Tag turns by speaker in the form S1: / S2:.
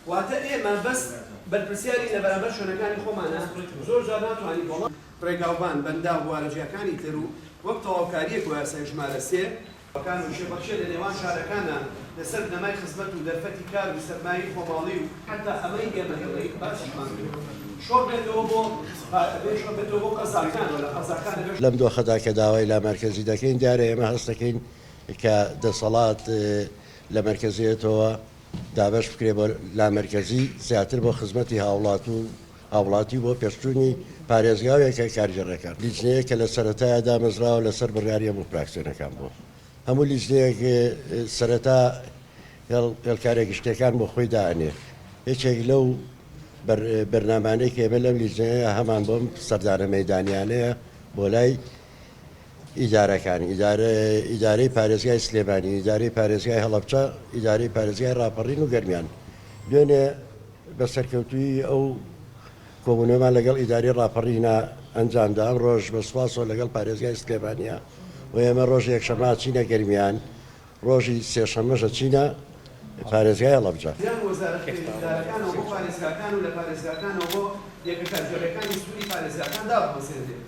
S1: واتە ئێمە بەس بەرپرسیارین لە بەرامبەر شوێنەکانی خۆمانا، زۆر جار ناتوانین بەڵام. ڕێگاوبان، بەنداو، بوارە جیاکانی تر و وەک تەواوکارییەک بۆ یاسای ژمارە سێ، کان و کێبڕکێ لە نێوان شارەکانا لەسەر بنەمای خزمەت و دەرفەتی کار و سەرمایەی خۆماڵی و. حەتا ئەمەی ئێمە ئەیڵێین باسیشمان کرد شۆڕ بێتەوە بۆ ئەبێ شۆڕ بێتەوە بۆ قەزاکان و لە قەزاکان ئەبێ.
S2: لەم دۆخەدا کە داوای لامەرکەزی دەکەین دیارە ئێمە هەست دەکەین کە دەسەڵات لە مەرکەزیەتەوە دابەش بکرێت بۆ لامەرکەزی زیاتر بۆ خزمەتی هاوڵات و هاوڵاتی و بۆ پێشچوونی پارێزگا و یەکە کارگێڕیەکان. لیجنەیەک کە لە سەرەتایا دامەزراوە لەسەر بڕیاری هەموو فراکسیۆنەکان بوو. هەموو لیجنەیەک سەرەتا هێڵکاریە گشتیەکان بۆ خۆی دائەنێ. یەکێک لەو بەرنامانەی کە ئێمە لەم لیجنەیە هەمان بۆم سەردانە مەیدانیانەیە بۆ لای ئیدارەکان، ئیدارەی پارێزگای سلێمانی، ئیدارەی پارێزگای هەڵەبجە، ئیدارەی پارێزگای ڕاپەڕین و گەرمیان. دوێنێ بە سەرکەوتوویی ئەو کۆبوونەوەمان لەگەڵ ئیدارەی ڕاپەڕینا ئەنجامدا، ئەمڕۆش بە سوپاسەوە لەگەڵ پارێزگای سلێمانییە و ئێمە ڕۆژی یەکشەممە ئەچینە گەرمیان، ڕۆژی سێشەممەش ئەچینە پارێزگای هەڵەبجە.
S1: لەلایەن وەزارەتە پەیوەندیدارەکانەوە بۆ پارێزگاکان و لە پارێزگاکانەوە بۆ یەکە کارگێڕییەکانی سنووری پارێزگاکان داببەزێنرێت.